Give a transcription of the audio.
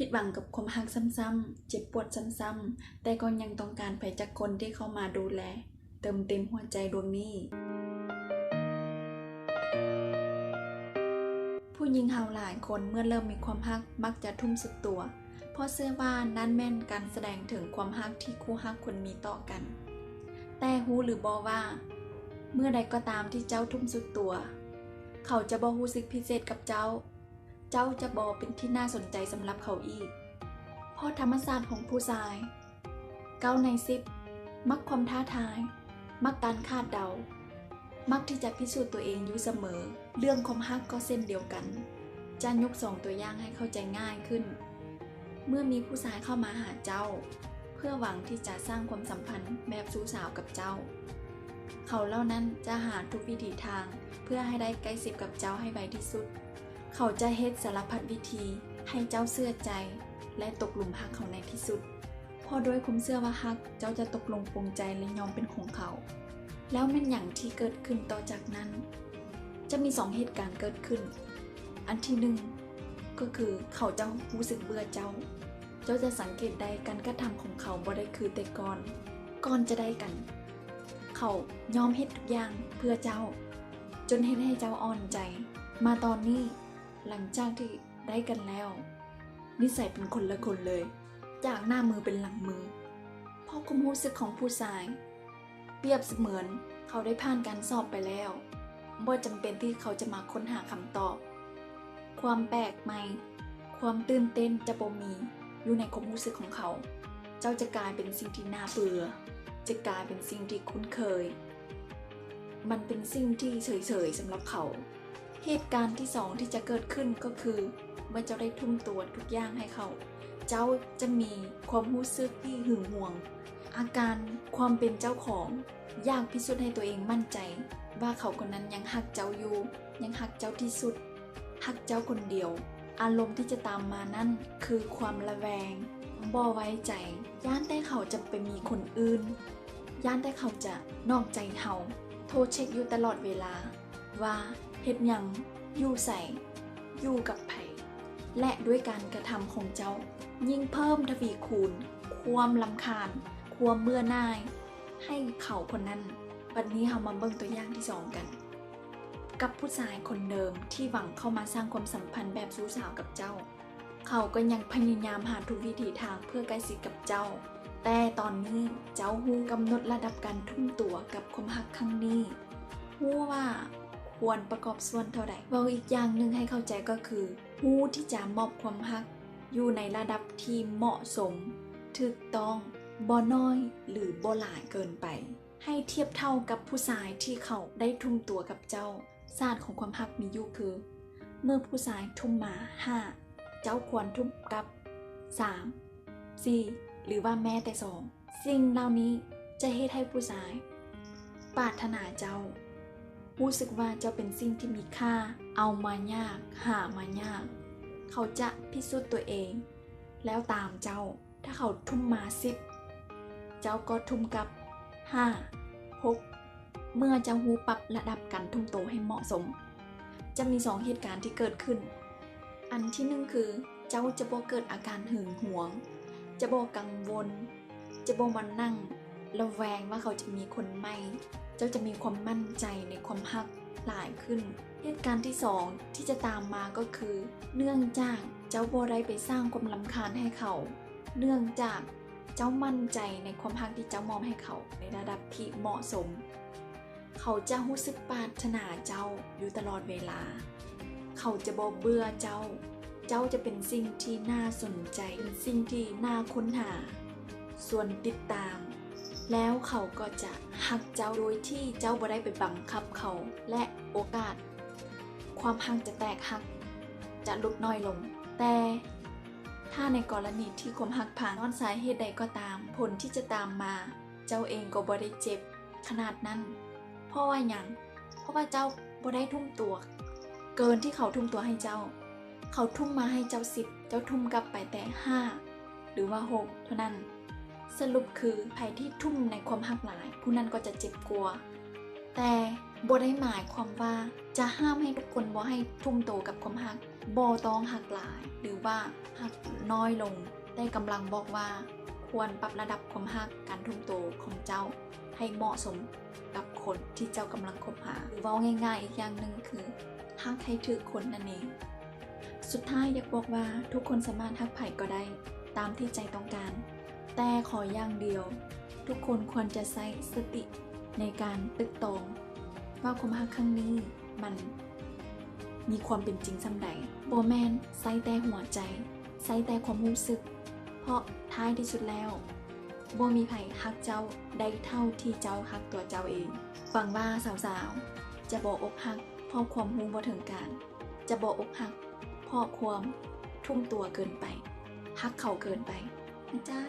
ຜິດຫວັງກັບຄວາມຮັກຊ້ຳໆ, ເຈັບປວດຊ້ຳໆ, ແຕ່ກໍຍັງຕ້ອງການໃຜຈັກຄົນທີ່ເຂົ້າມາດູແລ, ເຕີມເຕັມຫົວໃຈດວງນີ້. ຜູ້ຍິງເຮົາຫຼາຍຄົນເມື່ອເລີ່ມມີຄວາມຮັກມັກຈະທຸ່ມສຸດຕົວ, ເພາະເຊື່ອວ່ານັ້ນແມ່ນການສະແດງເຖິງຄວາມຮັກທີ່ຄູ່ຮັກຄວນມີຕໍ່ກັນ. ແຕ່ຮູ້ຫຼືບໍ່ວ່າ ເມື່ອໃດກໍຕາມທີ່ເຈົ້າທຸ່ມສຸດຕົວ, ເຂົາຈະບໍ່ຮູ້ສຶກພິເສດກັບເຈົ້າ. ເຈົ້າຈະບໍ່ເປັນທີ່ໜ້າສົນໃຈສຳລັບເຂົາອີກ. ເພາະທຳມະຊາດຂອງຜູ້ຊາຍ ເກົ້າໃນສິບ ມັກຄວາມທ້າທາຍ, ມັກການຄາດເດົາ, ມັກທີ່ຈະພິສູດຕົວເອງຢູ່ສະເໝີ. ເລື່ອງຄວາມຮັກກໍເຊັ່ນດຽວກັນ. ຈະຍົກສອງຕົວຢ່າງໃຫ້ເຂົ້າໃຈງ່າຍຂຶ້ນ. ເມື່ອມີຜູ້ຊາຍເຂົ້າມາຫາເຈົ້າ ເພື່ອຫວັງທີ່ຈະສ້າງຄວາມສຳພັນແບບຊູ້ສາວກັບເຈົ້າ, ເຂົາເຫຼົ່ານັ້ນຈະຫາທຸກວິທີທາງເພື່ອໃຫ້ໄດ້ໃກ້ຊິດກັບເຈົ້າໃຫ້ໄວທີ່ສຸດ. ເຂົາຈະເຮັດສາລະພັດວິທີໃຫ້ເຈົ້າເຊື່ອໃຈ ແລະ ຕົກຫຼຸມຮັກເຂົາໃນທີ່ສຸດ. ເພາະດ້ວຍຄວາມເຊື່ອວ່າຮັກ, ເຈົ້າຈະຕົກລົງປົງໃຈ ແລະ ຍອມເປັນຂອງເຂົາ. ແລ້ວແມ່ນຫຍັງທີ່ເກີດຂຶ້ນຕໍ່ຈາກນັ້ນ? ຈະມີສອງເຫດການເກີດຂຶ້ນ. ອັນທີໜຶ່ງ ກໍຄືເຂົາຈະຮູ້ສຶກເບື່ອເຈົ້າ. ເຈົ້າຈະສັງເກດໄດ້ການກະທຳຂອງເຂົາບໍ່ໄດ້ຄືແຕ່ກ່ອນ. ກ່ອນຈະໄດ້ກັນ, ເຂົາຍອມເຮັດທຸກຢ່າງເພື່ອເຈົ້າ, ຈົນເຮັດໃຫ້ເຈົ້າອ່ອນໃຈ. ມາຕອນນີ້, ຫຼັງຈາກທີ່ໄດ້ກັນແລ້ວ, ນິໄສເປັນຄົນລະຄົນເລີຍ, ຈາກໜ້າມືເປັນຫຼັງມື. ເພາະຄວາມຮູ້ສຶກຂອງຜູ້ຊາຍ ປຽບສະເໝືອນເຂົາໄດ້ຜ່ານການສອບໄປແລ້ວ, ບໍ່ຈຳເປັນທີ່ເຂົາຈະມາຄົ້ນຫາຄຳຕອບ. ຄວາມແປກໃໝ່, ຄວາມຕື່ນເຕັ້ນຈະບໍ່ມີຢູ່ໃນຄວາມຮູ້ສຶກຂອງເຂົາ. ເຈົ້າຈະກາຍເປັນສິ່ງທີ່ໜ້າເບື່ອ, ຈະກາຍເປັນສິ່ງທີ່ຄຸ້ນເຄີຍ. ມັນເປັນສິ່ງທີ່ເສີຍໆສຳລັບເຂົາ. ເຫດການທີສອງທີ່ຈະເກີດຂຶ້ນກໍຄື ເມື່ອເຈົ້າໄດ້ທຸ່ມຕົວທຸກຢ່າງໃຫ້ເຂົາ, ເຈົ້າຈະມີຄວາມຮູ້ສຶກທີ່ຫຶງຫວງ, ອາການຄວາມເປັນເຈົ້າຂອງ, ຢາກພິສູດໃຫ້ຕົວເອງໝັ້ນໃຈວ່າເຂົາຄົນນັ້ນຍັງຮັກເຈົ້າຢູ່, ຍັງຮັກເຈົ້າທີ່ສຸດ, ຮັກເຈົ້າຄົນດຽວ. ອາລົມທີ່ຈະຕາມມານັ້ນຄືຄວາມລະແວງ, ບໍ່ໄວ້ໃຈ, ຢ້ານແຕ່ເຂົາຈະໄປມີຄົນອື່ນ, ຢ້ານແຕ່ເຂົາຈະນອກໃຈເຮົາ. ໂທເຊັກຢູ່ຕະຫຼອດເວລາ ວ່າເຮັດຫຍັງ, ຢູ່ໃສ, ຢູ່ກັບໃຜ ແລະ ດ້ວຍການກະທຳຂອງເຈົ້າ ຍິ່ງເພີ່ມທະວີຄູນຄວາມລຳຄານ, ຄວາມເບື່ອໜ່າຍໃຫ້ເຂົາຄົນນັ້ນ. ບັດນີ້ເຮົາມາເບິ່ງຕົວຢ່າງທີສອງກັນ ກັບຜູ້ຊາຍຄົນເດີມທີ່ຫວັງເຂົ້າມາສ້າງຄວາມສຳພັນແບບຊູ້ສາວກັບເຈົ້າ. ເຂົາກໍຍັງພະຍາຍາມຫາທຸກວິທີທາງເພື່ອໃກ້ຊິດກັບເຈົ້າ, ແຕ່ຕອນນີ້ເຈົ້າຮູ້ກຳນົດລະດັບການທຸ່ມຕົວກັບຄວາມຮັກຄັ້ງນີ້, ຮູ້ວ່າຄວນປະກອບສ່ວນເທົ່າໃດ. ເວົ້າອີກຢ່າງໜຶ່ງໃຫ້ເຂົ້າໃຈກໍຄື ຮູ້ທີ່ຈະມອບຄວາມຮັກຢູ່ໃນລະດັບທີ່ເໝາະສົມ, ຖືກຕ້ອງ, ບໍ່ໜ້ອຍ ຫຼື ບໍ່ຫຼາຍເກີນໄປ. ໃຫ້ທຽບເທົ່າກັບຜູ້ຊາຍທີ່ເຂົາໄດ້ທຸ່ມຕົວກັບເຈົ້າ. ສາດຂອງຄວາມຮັກມີຢູ່ຄື ເມື່ອຜູ້ຊາຍທຸ່ມມາ ຫ້າ ເຈົ້າຄວນທຸ່ມກັບ ສາມ ສີ່ ຫຼືວ່າແມ້ແຕ່ ສອງ. ສິ່ງເຫຼົ່ານີ້ຈະເຮັດໃຫ້ຜູ້ຊາຍປາດຖະໜາເຈົ້າ, ຮູ້ສຶກວ່າເຈົ້າເປັນສິ່ງທີ່ມີຄ່າ, ເອົາມາຍາກ, ຫາມາຍາກ. ເຂົາຈະພິສູດຕົວເອງແລ້ວຕາມເຈົ້າ. ຖ້າເຂົາທຸ່ມມາ ສິບ ເຈົ້າກໍທຸ່ມກັບ ຫ້າ ຫົກ. ເມື່ອເຈົ້າຮູ້ປັບລະດັບການທຸ່ມໂຕໃຫ້ເໝາະສົມ, ຈະມີສອງເຫດການທີ່ເກີດຂຶ້ນ. ອັນທີໜຶ່ງຄື ເຈົ້າຈະບໍ່ເກີດອາການຫຶງຫວງ, ຈະບໍ່ກັງວົນ, ຈະບໍ່ມານັ່ງລະແວງວ່າເຂົາຈະມີຄົນໃໝ່. ເຈົ້າຈະມີຄວາມໝັ້ນໃຈໃນຄວາມຮັກຫຼາຍຂຶ້ນ. ເຫດການທີສອງທີ່ຈະຕາມມາກໍຄື ເນື່ອງຈາກເຈົ້າບໍ່ໄດ້ໄປສ້າງຄວາມລຳຄານໃຫ້ເຂົາ, ເນື່ອງຈາກເຈົ້າໝັ້ນໃຈໃນຄວາມຮັກທີ່ເຈົ້າມອບໃຫ້ເຂົາໃນລະດັບທີ່ເໝາະສົມ, ເຂົາຈະຮູ້ສຶກປາດຖະໜາເຈົ້າຢູ່ຕະຫຼອດເວລາ. ເຂົາຈະບໍ່ເບື່ອເຈົ້າ. ເຈົ້າຈະເປັນສິ່ງທີ່ໜ້າສົນໃຈ, ເປັນສິ່ງທີ່ໜ້າຄົ້ນຫາ, ຊວນຕິດຕາມ, ແລ້ວເຂົາກໍຈະຮັກເຈົ້າໂດຍທີ່ເຈົ້າບໍ່ໄດ້ໄປບັງຄັບເຂົາ, ແລະ ໂອກາດຄວາມຮັກຈະແຕກຫັກຈະຫຼຸດນ້ອຍລົງ. ແຕ່ຖ້າໃນກໍລະນີທີ່ຄວາມຮັກພັງ ຍ້ອນສາເຫດໃດກໍຕາມ, ຜົນທີ່ຈະຕາມມາ ເຈົ້າເອງກໍບໍ່ໄດ້ເຈັບຂະໜາດນັ້ນ. ເພາະວ່າຫຍັງ? ເພາະວ່າເຈົ້າບໍ່ໄດ້ທຸ່ມຕົວເກີນທີ່ເຂົາທຸ່ມຕົວໃຫ້ເຈົ້າ. ເຂົາທຸ່ມມາໃຫ້ເຈົ້າ ສິບ, ເຈົ້າທຸ່ມກັບໄປແຕ່ ຫ້າ ຫຼືວ່າ ຫົກ ເທົ່ານັ້ນ. ສະຫຼຸບຄື ໃຜທີ່ທຸ່ມໃນຄວາມຮັກຫຼາຍ, ຜູ້ນັ້ນກໍຈະເຈັບກວ່າ. ແຕ່ບໍ່ໄດ້ໝາຍຄວາມວ່າຈະຫ້າມໃຫ້ທຸກຄົນບໍ່ໃຫ້ທຸ່ມໂຕກັບຄວາມຮັກ. ບໍ່ຕ້ອງຮັກຫຼາຍ ຫຼືວ່າຮັກນ້ອຍລົງ, ແຕ່ກຳລັງບອກວ່າຄວນປັບລະດັບຄວາມຮັກ, ການທົ່ມໂຕຂອງເຈົ້າໃຫ້ເໝາະສົມກັບຄົນທີ່ເຈົ້າກຳລັງຄົບຫາ. ຫຼືເວົ້າງ່າຍໆອີກຢ່າງໜຶ່ງຄື ຮັກໃຫ້ຖືກຄົນນັ້ນເອງ. ສຸດທ້າຍຢາກບອກວ່າ ທຸກຄົນສາມາດຮັກໃຜກໍໄດ້ຕາມທີ່ໃຈຕ້ອງການ, ແຕ່ຂໍຢ່າງດຽວ ທຸກຄົນຄວນຈະໃຊ້ສະຕິໃນການຕຶກຕອງວ່າຄວາມຮັກຄັ້ງນີ້ມັນມີຄວາມເປັນຈິງສ່ຳໃດ. ບໍ່ແມ່ນໃຊ້ແຕ່ຫົວໃຈ, ໃຊ້ແຕ່ຄວາມຮູ້ສຶກ, ເພາະທ້າຍທີ່ສຸດແລ້ວ ບໍ່ມີໃຜຮັກເຈົ້າໄດ້ເທົ່າທີ່ເຈົ້າຮັກຕົວເຈົ້າເອງ. ຫວັງວ່າສາວໆຈະບໍ່ອົກຫັກເພາະຄວາມຮູ້ບໍ່ເຖິງການ, ຈະບໍ່ອົກຫັກເພາະຄວາມທຸ່ມຕົວເກີນໄປ, ຮັກເຂົາເກີນໄປນະຈ້າ.